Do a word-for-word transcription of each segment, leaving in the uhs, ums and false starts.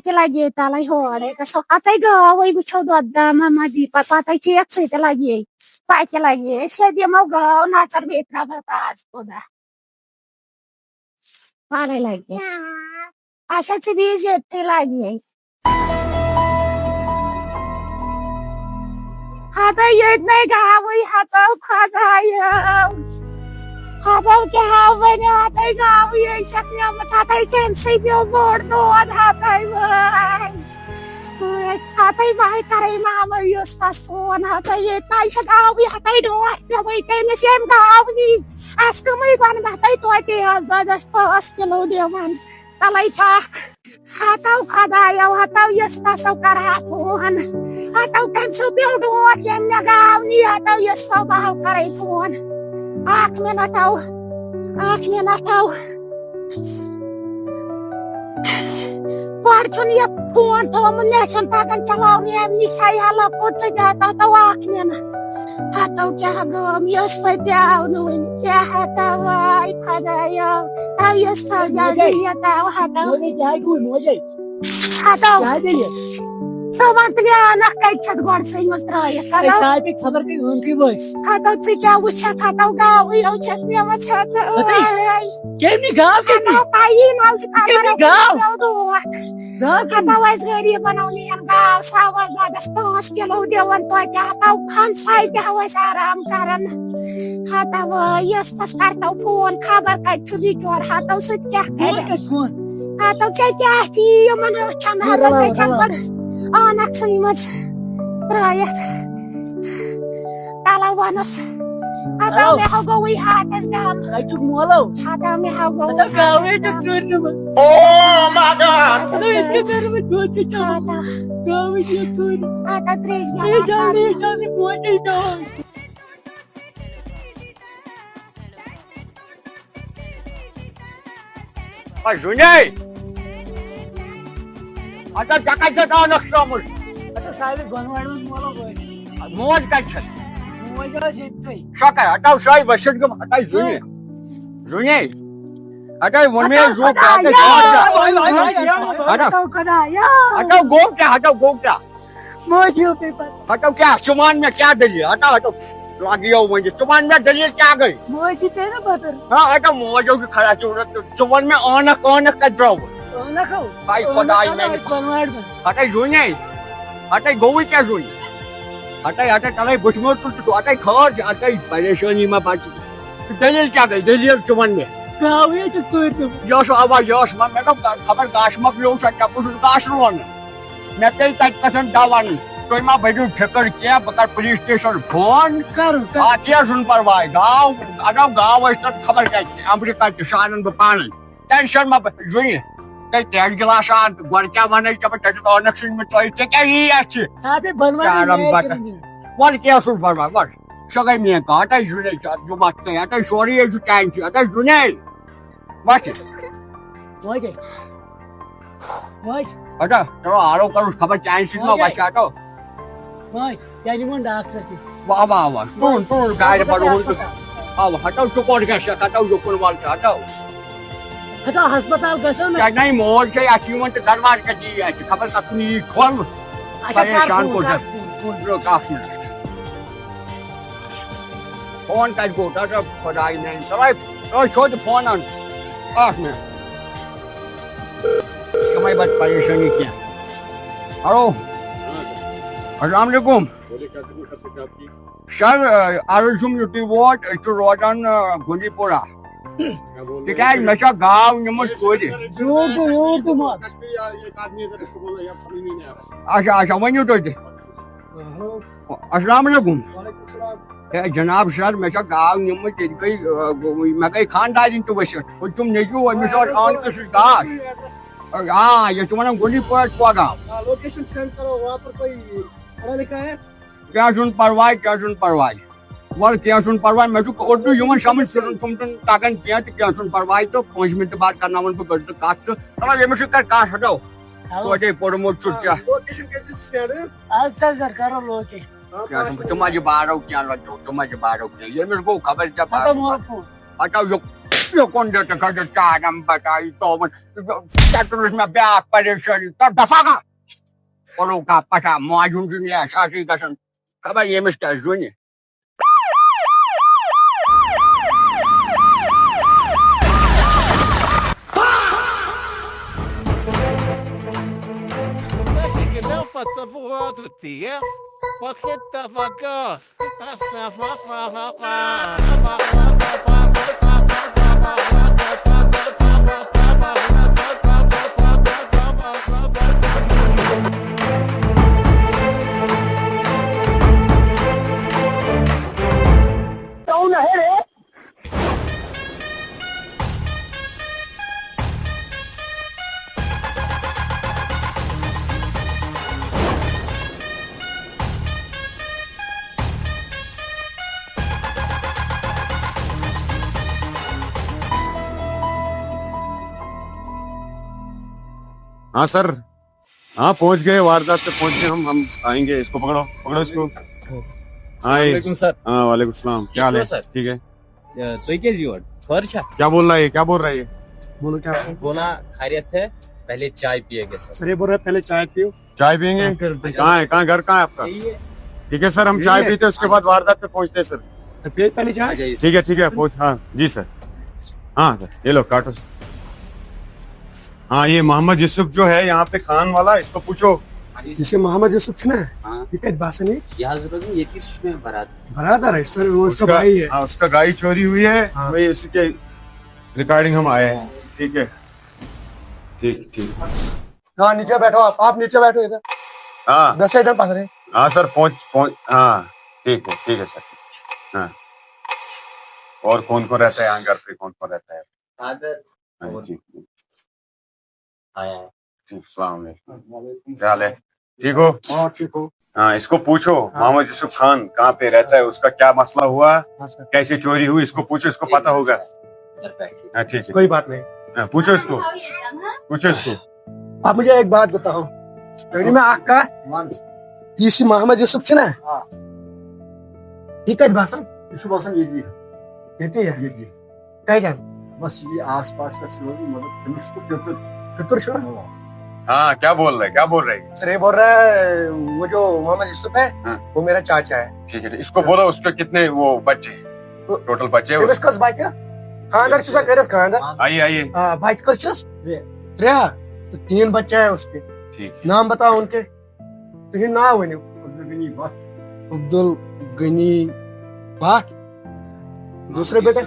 تہِ لگے تَلے ہورے گژھو، پَتَے گٲوٕے وٕچھو دۄد دامہ ما دی پَتہٕ، پَتَے چھِ یَتھ سۭتۍ لگے، پَتہٕ لگے، أسۍ ہے دِمو گٲو نظر بیٚیہِ ترٛاوو تازٕ خۄدا۔ پانَے لگے۔ اچھا، ژٕ بیٚیہِ ییٚتھی لگے۔ ہتو ییٚتہِ نے گاوٕے، ہتو خۄدایو۔ ہتو کیٛاہ ہاو وۄنۍ، ہتَے گاوٕے یے چھکھ نِمٕژ، ہتَے کٔمۍ سٕے پیوٚو بوٚڑ دود، ہتَے وٲے۔ ہتَے وٲے کرے مامہٕ یُس پس فون، ہتَے ییٚتہِ نے چھِ گاوٕے، ہتَے ڈوٹھ پیوٚوُے تٔمِس ییٚمۍ گاو نی۔ اَسہِ کٕمٕے گۄنہٕ بہتَے توتہِ یَتھ دۄدَس پانٛژھ کِلوٗ دِوان۔ تَلَے پَکھ۔ ہتو خۄدایو، ہتو یُس پسو کرہا فون۔ ہتو کٔمۍ سُہ پیوٚو ڈوٹھ ییٚمۍ مےٚ گاو نی، ہتو یُس پو بہو کرے فون۔ اکھ منٹ او، اکھ منٹ او۔ گۄڈٕ چھُنہٕ یہِ فون تھوٚومُت، مےٚ چھُنہٕ تَگان چلاونُے، اَمہِ نِش تھایہِ ہا لۄکُٹ ژٕ تہِ ہتو، تہٕ اکھ منٹ۔ ہتو کیٛاہ گوم، یۄس پتہٕ تہِ آو نہٕ وُنہِ۔ کیٛاہ ہتو واے خۄدایو، تھاو یۄس تھاو جلدی یہِ تھاو ہتو۔ موجے کیٛاہ گوٚو، موجے؟ ہتو۔ کیٛاہ دٔلیٖل؟ ژٕ وَن تہٕ مےٚ آنکھ کَتہِ چھَتھ گۄڈٕ ژھٕنمٕژ ترٛٲیِتھ؟ ہے، ہتو۔ صاحبِ خبر کٔہۍ ٲنکھٕے ؤسۍ۔ ہتو ژٕ کیٛاہ وٕچھکھ؟ ہتو گاوٕے یو چھَتھ نِمٕژ ہتو۔ ہتو۔ واے۔ کٔمۍ گاو کٔمۍ؟ ہتو پَیی نہ چھِ کٔمۍ خبر گاو؟ پیوٚو دود۔ گاو کٔمۍ؟ ہتو اَسہِ غریٖبَن آو نِیَن گاو ساوَس دۄدَس پانٛژھ کِلوٗ دِوان توتہِ ہتو کھَن ساے تہِ ہو أسۍ آرام کران۔ ہتو وٲے یۄس پَس کرتو فون خبر کَتہِ چھُ بِچور ہتو سۭتۍ کیٛاہ فون کرِ۔ کَتہِ فون؟ ہتو ژےٚ کیٛاہ تھی یِمَن أچھَن ہتو رلاو، ژےٚ چھَکھ رلاو۔ گۄڈٕ عٲنَکھ ژھٕنمٕژ ترٛٲیِتھ۔ تَلَو وَنَس۔ ہتو ہتو۔ مےٚ ہو گوٚوُے ہاٹَس دَم۔ اَتیُک مولو۔ ہتو مےٚ ہو گوٚوُے ہتو گاوٕے ہاٹَس چھُ دَم۔ ژوٗرِ نِمُت۔ Oh my God! ہتو یِتھ کٔنۍ کٔرمٕژ دۄد تہِ چٮ۪مُت۔ ہتو۔ گاوٕے چھِ ژوٗرِ۔ ہتو ترٛیش ترٛیش گِلاس جلدی، آسان۔ جلدی موٹے ڈاے۔ آ، زُنے۔ اچھا، ژےٚ کَتہِ چھَتھ عٲنَکھ ترٛٲومٕژ؟ اچھا، ساروی بۄنہٕ وارِ منٛز مولو بٲے۔ موج کَتہِ چھَتھ؟ موج ٲس ییٚتھٕے۔ سۄ کَتہِ؟ ہَٹاو سۄے ؤسِتھ گٔمٕژ، ہَٹاے زُنہِ۔ زُنے۔ ہَٹاے ووٚن مےٚ زُو، ہَٹاے خۄدایا۔ ہَٹاو۔ ہَٹاو۔ خۄدایا۔ ہَٹاو گوٚو کیٛاہ؟ ہَٹاو گوٚو کیٛاہ؟ موجی پیٚیہِ پَتہٕ۔ ہَٹو کیٛاہ؟ ژٕ وَن مےٚ کیٛاہ دٔلیٖل؟ ہَٹو، ہَٹو، لَگیو وۄنۍ۔ ژٕ وَن مےٚ دٔلیٖل کیٛاہ گٔے؟ موجی پیٚیہِ نا پَتہٕ۔ ہاں، ہَٹو، موجو چھُ کھڑا، ژٕ وَن، ژٕ وَن مےٚ عٲنَکھ، عٲنَکھ کَتہِ درٛاوُتھ؟ عٲنَکھ ہو؟ بھاے، عٲنَکھ خۄداے ہو، میٛانہِ عٲنَکھ بۄنہٕ وارِ منٛز۔ ہَٹے زوٗنے، ہَٹے گوٚوُے کیٛاہ زوٗنہِ؟ ہَٹے، ہَٹے، تَلَے بٕتھِ مےٚ تُل تہٕ ژٕ، ہَٹے کھٲر زِ، ہَٹے پریشٲنی ما بَچہِ۔ دٔلیٖل کیٛاہ گٔے؟ دٔلیٖل ژٕ وَن مےٚ۔ گاوٕے چھِ ژوٗرِ پیٚمٕژ۔ یہِ اوس اَوا، یہِ اوس، مےٚ دوٚپ، خبر گاسہٕ ما پیوٚو سا، کیٛاہ گوٚژھُس گاسہٕ لونُن؟ مےٚ پیٚیہِ تَتہِ پٮ۪ٹھ دَوا اَنٕنۍ۔ تُہۍ ما بٔرِو فِکر کینٛہہ، بہٕ کَرٕ پُلیٖس سٹیشن فون۔ کَرُن، کَرُن۔ آ، کینٛہہ چھُنہٕ پَرواے۔ گاو، اَنو گاو أسۍ تَتھ خبر کَتہِ، اَمریٖکہ تہِ، سُہ اَنَن بہٕ پانَے۔ ٹٮ۪نشَن ما بہٕ، زُنہِ۔ تُہۍ ترٛیش گِلاس اَن، گۄڈٕ کیٛاہ وَنَے ژےٚ بہٕ، ژےٚ دیُت عٲنَکھ ژھٕنمٕژ ترٛٲیِتھ، ژےٚ کیٛاہ یی اَتھِ؟ صاحبِ بۄنہٕ وارِ چارَم منٛز بَٹَن۔ وَلہٕ کینٛہہ چھُنہٕ پَرواے، وَلہٕ۔ سۄ گٔے میٛٲنۍ کَتھ، ہَٹے زُنہِ، یہِ چھُ مَتھ کَنۍ، ہَٹے سورُے یہِ چھُ ٹٮ۪نشَن، ہَٹے زُنہِ۔ وَتھ۔ وۄنۍ کیٛاہ؟ وۄنۍ؟ ہَٹا، چلو، آرو کَروس خبر چانہِ سۭتۍ ما وۄنۍ وَسہِ ہَٹو۔ وۄنۍ؟ کیٛاہ نِمون ڈاکٹرَس نِش؟ اَوا، اَوا، اَوا، تُل، تُل، گاڑِ پٮ۪ٹھ اوٚن تہٕ۔ اَوا، ہَٹو، ژٕ کوٚت گژھکھ، ہَٹو، یوٚکُن وَل ژٕ، ہَٹو۔ ہَتو، ہسپتال گژھو نا۔ کیٛازِ نہ، یہِ موج چھےٚ، اَتھ چھِ یِوان تہٕ دربار کَتہِ یِیہِ اَتہِ؟ خبر کَتھ کُن یِیہِ کھۄل۔ اچھا، کر پریشان فون، کوٚر کر چھےٚ۔ Phone, phone. رُک اَکھ مِنٹ۔ فون کَتہِ گوٚو؟ ڈاکٹر خۄداے میٛانہِ، تَوَے، تَوَے چھو تہِ فون اَن۔ اَکھ مِنٹ۔ کَمَے وَتہِ پریشٲنی کینٛہہ۔ ہیلو۔ السلام علیکم۔ سر، عرض چھُم یُتُے ووٹ، أسۍ چھِ روزان، آ، گُنڈی پورہ۔ تِکیٛازِ مےٚ چھےٚ گاو نِمٕژ ژوٗرِ۔ یوٗر تہٕ، یوٗر تہٕ مَتھ۔ اچھا، اچھا، ؤنِو تُہۍ تہِ۔ ہیلو۔ السلام علیکم۔ وعلیکم السلام۔ ہے جناب سر، مےٚ چھےٚ گاو نِمٕژ، ییٚتہِ گٔے، آ، گوٚو، مےٚ گٔے خانٛدارِنۍ تہِ ؤسِتھ۔ ہُہ دیُتُم نیٚچوٗ، أمِس اوس عٲنکہٕ سۭتۍ گاش۔ آ، یَتھ چھِ وَنان گُنڈی پورہ ژۄگام۔ آ، لوکیشن سینڈ کرو وہاں پر کوئی پڑھا لکھا ہے؟ کینٛہہ چھُنہٕ پرواے، کینٛہہ چھُنہٕ پرواے۔ وَلہٕ کینٛہہ چھُنہٕ پَرواے، مےٚ چھُ اُردو یِوان سَمٕجھ، پھِرُن چھُم چھُنہٕ تَگان کینٛہہ تہٕ کینٛہہ چھُنہٕ پَرواے تہٕ پانٛژِ مِنٹہِ بعد کَرناوَن بہٕ گۄڈٕ تہٕ کَتھ تہٕ، مطلب، ییٚمِس سۭتۍ کَرٕ کَتھ ہَٹو۔ ہیلو۔ توتہِ پوٚرمُت چھُ ژےٚ۔ لوکیشن کَتہِ چھِ سینڈ؟ اَدٕ سا سَر، کَرو لوکیشن۔ کیٛاہ چھُم، ژٕ ما چھِ بارو کینٛہہ لَگیو، ژٕ ما چھِ بارو کینٛہہ، ییٚمِس گوٚو خبر کیٛاہ ہَتو بارو۔ مول فون۔ ہَٹو یُک۔ یہِ کُن دیُتُکھ حظ ژارم بَٹاے تومُت۔ ژےٚ تُلُتھ مےٚ بیٛاکھ پریشٲنی۔ تہٕ دَفا گژھ۔ پَلو کا پَٹا ماجہِ ہُنٛد دُنیا چھا سُے گژھان؟ خبر ییٚمِس کیٛاہ زُنہِ۔ Não, passa voando, tia. Você tá vagando. हाँ सर, हाँ पहुंच गए, वारदात पे पहुंच गए हम। हम आएंगे, इसको पकड़ो, पकड़ो इसको। हाँ ये, वालेकुम सर। हाँ वालेकुम सलाम, क्या हाल है? सर। ठीक है। तो क्या जी और खर्चा? क्या बोल रहा है ये, क्या बोल रहा है ये? बोलो क्या है? बोला खैरियत है, पहले चाय पिएंगे सर। सर ये बोल रहा है पहले चाय पियो। चाय पिएंगे? फिर कहाँ है, कहाँ, घर कहाँ है आपका? यही है। ठीक है सर, हम ये चाय है। पीते हैं, उसके बाद वारदात पे पहुंचते हैं सर। तो पिए पहले आ चाय। जाइए सर। ठीक है, ठीक है, पहुंच, हाँ जी सर। हाँ सर, ये लो काटो। हाँ, ये मोहम्मद यूसुफ जो है यहाँ पे खान वाला, इसको पूछो। जिसे मोहम्मद यूसुफ छना है। हाँ। ये कत बासन है? यहाँ जरूरत नहीं, ये किस में बारात? बरादर है सर, वो उसका भाई है। हाँ, उसका गाड़ी चोरी हुई है, हाँ। वही उसी के रिगार्डिंग हम आए हैं। ठीक है, ठीक, ठीक। हाँ, नीचे बैठो आप, आप नीचे बैठो इधर। हाँ, बस इधर पकड़े। हाँ सर, पहुंच पहुंच हाँ, ठीक है, ठीक है सर। हाँ, और कौन कौन रहता है यहाँ घर पे, कौन कौन रहता है? फादर हाँ और जी, आया है। अस्सलाम वालेकुम। क्या हाल है? ठीक हो? हाँ, ठीक हो। हाँ, इसको पूछो, मोहम्मद यूसुफ खान कहाँ पे रहता है, उसका क्या मसला हुआ, हाँ सर, कैसे चोरी हुई, इसको पूछो, इसको पता होगा। घर बैठिए। हाँ, ठीक है। कोई बात नहीं। हाँ, पूछो इसको, पूछो इसको। आप मुझे एक बात बताओ, تُہۍ ؤنِو مےٚ اکھ کتھ، ون۔ یُس یہِ محمد یوسف چھُنہ، آ۔ یہِ کتہِ بسان؟ یہِ چھُ باسان ییٚتی۔ ییٚتی یا؟ ییٚتی۔ کتہِ؟ بس یہِ آس پاس چھُ اَسہِ روزان، مطلب، تٔمِس چھُ پیوٚتُر۔ پِتُر چھُ؟ हाँ, क्या बोल रहे, क्या बोल रहे? سر، یہ بول رہا ہے، وہ جو محمد یوسف ہے، ہاں۔ وہ میرا چاچا ہے۔ ठीक है, इसको बोलो उसके कितने वो बच्चे हैं, टोटल बच्चे हैं تٔمِس کٔژ بچہِ؟ خانٛدر چھُ سا کٔرِتھ خانٛدر؟ आइए, आइए। آ، بچہِ کٔژ چھِس؟ ترٛےٚ۔ ترٛےٚ؟ تہٕ تین بچہِ ہے اس کے۔ ठीक। نام بتاؤ ان کے۔ تُہُنٛد ناو ؤنِو۔ عبدالغنی بٹ۔ عبدالغنی بٹ۔ دوسرے بیٹے؟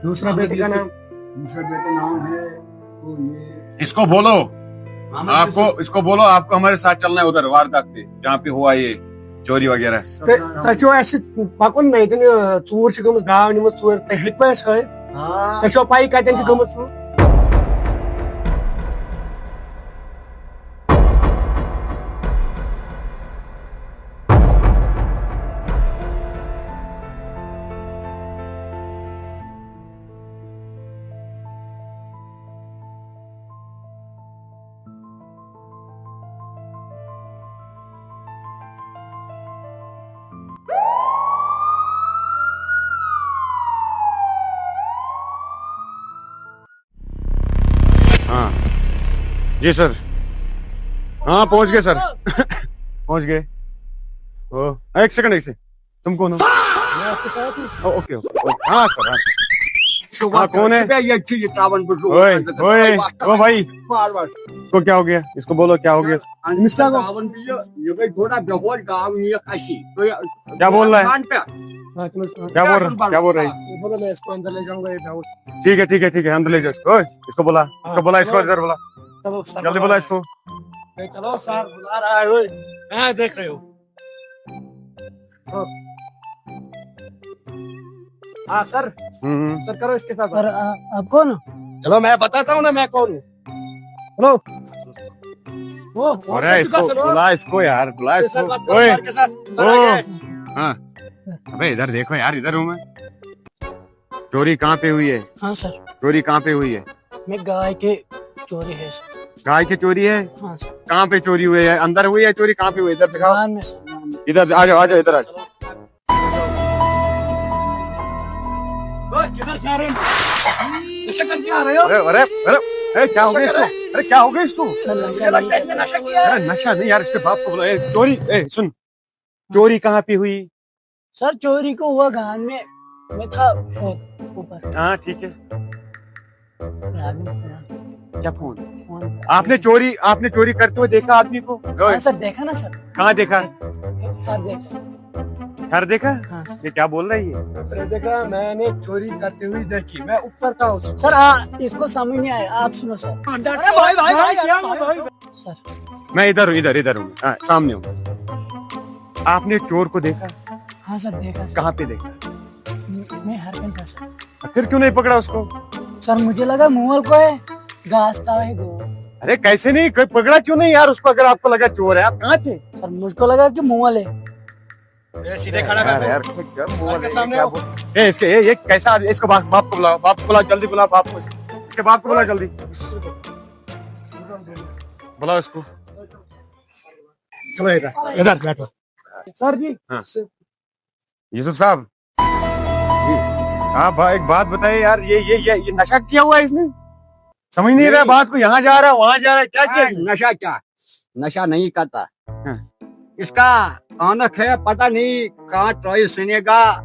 دوسرا بیٹے کا نام؟ دوسرا بیٹا نام ہے، تو یہ इसको बोलो, आपको, इसको बोलो, आपको हमारे साथ चलना है उधर वारदात पे, जहाँ पे हुआ ये चोरी वगैरह. تہٕ تۄہہِ چھُو اَسہِ پَکُن نہ، ییٚتٮ۪ن یہِ ژوٗر چھِ گٔمٕژ، گاو نِمٕژ ژوٗرِ، تُہۍ ہیٚکوا اَسہِ ہٲوِتھ؟ ہاں۔ تۄہہِ چھُوا پَیی کَتٮ۪ن چھِ گٔمٕژ ژوٗر؟ हाँ जी सर, हाँ पहुंच गए सर. पहुंच गए. ओ, एक सेकंड, एक सेकंड. तुम कौन हो? मैं आपके साथ हूँ। ओ, ओके, ओके, ओके. हाँ सर, हाँ. صُبحس کون ہے؟ چھُ مےٚ ییٚتہِ چھُ یہِ ترٛاوان بہٕ زُو. ओए, ओए, ओ भाई, بار بار۔ इसको क्या हो गया? इसको बोलो, क्या हो गया? أمِس کیٛاہ گوٚو؟ ترٛاوان بہٕ یہِ، یہِ گٔے تھوڑا بے ہوش، گاو نِیَکھ اَسی۔ تُہۍ کیا بول رہا ہے؟ پانہٕ پٮ۪ٹھ۔ हाँ, चलो, चलो। क्या बोल रहा है? क्या बोल रहा है? ये बोलो, मैं इसको अंदर ले जाऊंगा, ये डाउट। ठीक है, ठीक है, ठीक है, अंदर ले जाओ इसको. ओए, इसको बुला, इसको बुला, इसको इधर बुला. चलो, सर। जल्दी बुला इसको. ए, चलो, सर बुला रहा है, ओए। कहाँ देख रहे हो? हाँ। हाँ, सर। हम्म, हम्म. सर, करो इसके साथ। सर, आ, आप कौन हो? चलो, मैं बताता हूँ ना, मैं कौन हूँ। हेलो। वो, वो अरे, इसको बुला, इसको यार, बुला इसको. ओए, ओ. हाँ. अबे, इधर देखो यार, इधर हूँ मैं. चोरी कहाँ पे हुई है? हाँ सर, चोरी कहाँ पे हुई है? मैं गाय के चोरी है सर। गाय की चोरी है? हाँ सर। कहाँ पे चोरी हुई है? अंदर हुई है चोरी? कहाँ पे हुई है? इधर दिखाओ. बाहर में सर, बाहर में। इधर आ जाओ, आ जाओ, इधर आ जाओ. Hey, किधर जा रहे हैं? नशा करके आ रहे हो? अरे अरे अरे, ए, क्या हो गया इसको? अरे क्या हो गया इसको? मुझे लगता है इसने नशा किया है। अरे नशा नहीं यार, इसके बाप को बुला। ए, चोरी, ए, सुन, चोरी कहाँ पे हुई? सर, चोरी को हुआ गांव में। मैं था ऊपर। हाँ, ठीक है। क्या फोन? फोन। आपने चोरी आपने चोरी करते हुए देखा आदमी को? हाँ सर, देखा ना सर। कहाँ देखा? घर देखा। घर देखा? हाँ सर। ये क्या बोल रहा है ये? अरे देख रहा, मैंने चोरी करते हुए देखी, मैं ऊपर था उस। सर, आ, इसको समझ नहीं आया, आप सुनो सर। अरे भाई, भाई, भाई, क्या हुआ भाई? सर। मैं इधर हूँ, इधर इधर हूँ। हाँ, सामने हूँ। आपने चोर को देखा? हाँ सर, देखा सर। कहाँ पे देखा? मैं हर दिन का सर। फिर क्यों नहीं पकड़ा उसको? सर, मुझे लगा मुंह को है, घास था है गो। अरे कैसे नहीं, कोई पकड़ा क्यों नहीं यार उसको? अगर आपको लगा चोर है, आप कहाँ थे? सर, मुझको लगा कि मुंह वाले। ए, सीधे खड़ा कर यार, दो। यार, क्या बोल रहे हैं, सामने क्या बोल-, ए, इसके, ये, ये कैसा आदमी? इसको बाप, बाप को बुलाओ, बाप को बुलाओ, जल्दी बुलाओ बाप को। इसके बाप को बुलाओ जल्दी। बुलाओ इसको। चलो इधर, इधर बैठो। सर जी। हाँ। यूसुफ साहब। जी। आप बा-, एक बात बताइए यार, ये, ये, ये, ये नशा किया हुआ है इसने? समझ नहीं रहा बात को, यहाँ जा रहा है, वहाँ जा रहा है, क्या किया हाँ, इसने? नशा क्या? नशा नहीं करता। हाँ। इसका आनक है, पता नहीं कहाँ ट्रॉय सुनेगा।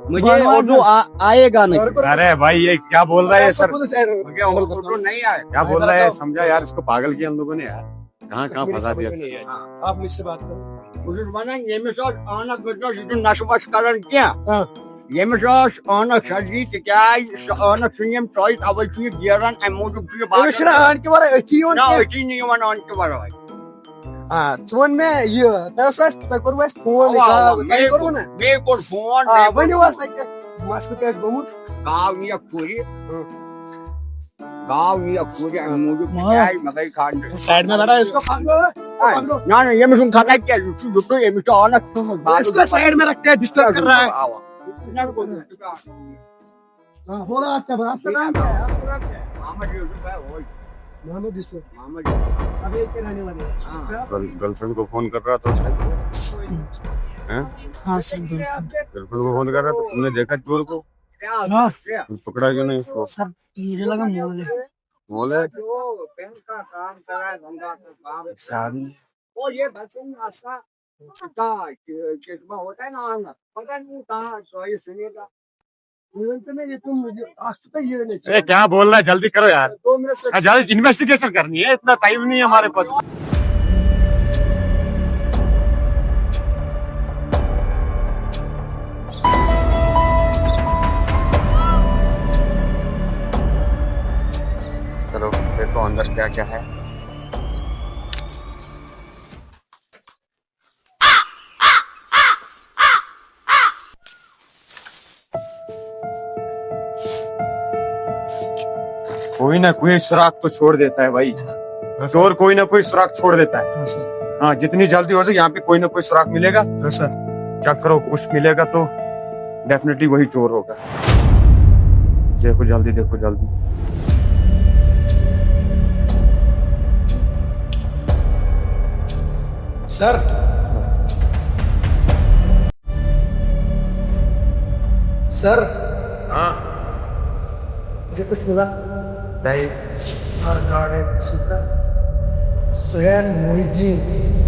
मुझे उर्दू आ, आएगा नहीं। अरे भाई, ये क्या बोल रहा है सर? मुझे उर्दू नहीं आए। क्या बोल रहा है, समझा यार, इसको पागल किया हम लोगों ने यार। कहाँ, कहाँ फंसा दिया? हाँ, आप मुझसे बात करो। بہٕ چھُس وَنان، ییٚمِس اوس عٲنَکھ، بہٕ چھُس یہِ چھُنہٕ نَشہٕ وَشہٕ کَران کینٛہہ۔ ہاں۔ ییٚمِس اوس عٲنَکھ سَردی، تِکیٛازِ سُہ عٲنَکھ چھُنہٕ یِم ترٛٲوِتھ، اَوَے چھُ یہِ گیران، اَمہِ موٗجوٗب چھُ یہِ أمِس چھُنہٕ عٲنکہِ وَرٲے أتھی یِوان نہ، کینٛہہ۔ أتھی نہٕ یِوان عٲنکہِ وَرٲے۔ آ، ژٕ وَن مےٚ یہِ، تۄہہِ اوسوٕ اَسہِ، تۄہہِ کوٚروٕ اَسہِ فون، اَوا، آ، اَوا، تۄہہِ مے کوٚروٕ کوٚر، نا؟ مے کوٚر فون، آ، مے کوٚر ؤنِو فون۔ حظ تۄہہِ کیٛاہ مسلہٕ کیٛاہ آسہِ گوٚمُت؟ گاو نِیَکھ ژوٗرِ۔ ہاں۔ گاو نِیَکھ ژوٗرِ، اَمہِ موٗجوٗب ہاں۔ کیٛازِ مےٚ گٔے خانٛدر۔ سایڈ میں بیٹھا، اس کو پکڑو، اس کو ہاں، پکڑو۔ نہ، نہ، ییٚمِس چھُنہٕ خطا کینٛہہ، یہِ چھُ، یہِ چھُ، ییٚمِس چھُ عٲنَکھ ژھٕنمٕژ، باقٕے اس کو سایڈ میں رکھ کے ڈسٹرب کر رہا ہے۔ اَوا۔ ہاں، بولو آپ کیا، آپ کا نام کیا ہے؟ آپ کا نام کیا ہے؟ محمد یوسف ہے، وہی۔ محمد یوسف۔ محمد یوسف۔ اب یہ کے رہنے والے ہیں؟ ہاں۔ گرل-، گرلفرینڈ کو فون کر رہا تھا اس نے۔ ہیں؟ ہاں سر، گرلفرینڈ۔ گرلفرینڈ کو فون کر رہا تھا، تم نے دیکھا چور کو؟ ہاں۔ پکڑا کیوں نہیں اس کو؟ سر، مجھے لگا مول ہے۔ مول ہے؟ اچھا، آدمی۔ اور یہ بس ایسا کیا چشمہ ہوتا ہے نا، پتہ نہیں کہاں، تو یہ سنیے گا۔ اے، کیا بول رہا ہے؟ جلدی کرو یار۔ ہاں، جلدی انویسٹیگیشن کرنی ہے، اتنا ٹائم نہیں ہے ہمارے پاس۔ چلو، دیکھو اندر کیا کیا ہے۔ کوئی نہ کوئی سراغ تو چھوڑ دیتا ہے بھائی۔ ہاں سر۔ چور کوئی نہ کوئی سراغ چھوڑ دیتا ہے۔ ہاں سر۔ ہاں، جتنی جلدی ہو سکے یہاں پہ کوئی نہ کوئی سراغ ملے گا۔ ہاں سر۔ چیک کرو، کچھ ملے گا تو ڈیفینیٹلی وہی چور ہوگا۔ دیکھو جلدی، دیکھو جلدی۔ سر۔ سر۔ ہاں۔ مجھے کچھ ملا۔ نہیں۔ ہر گارڈن سیدھا سہیل محی الدین۔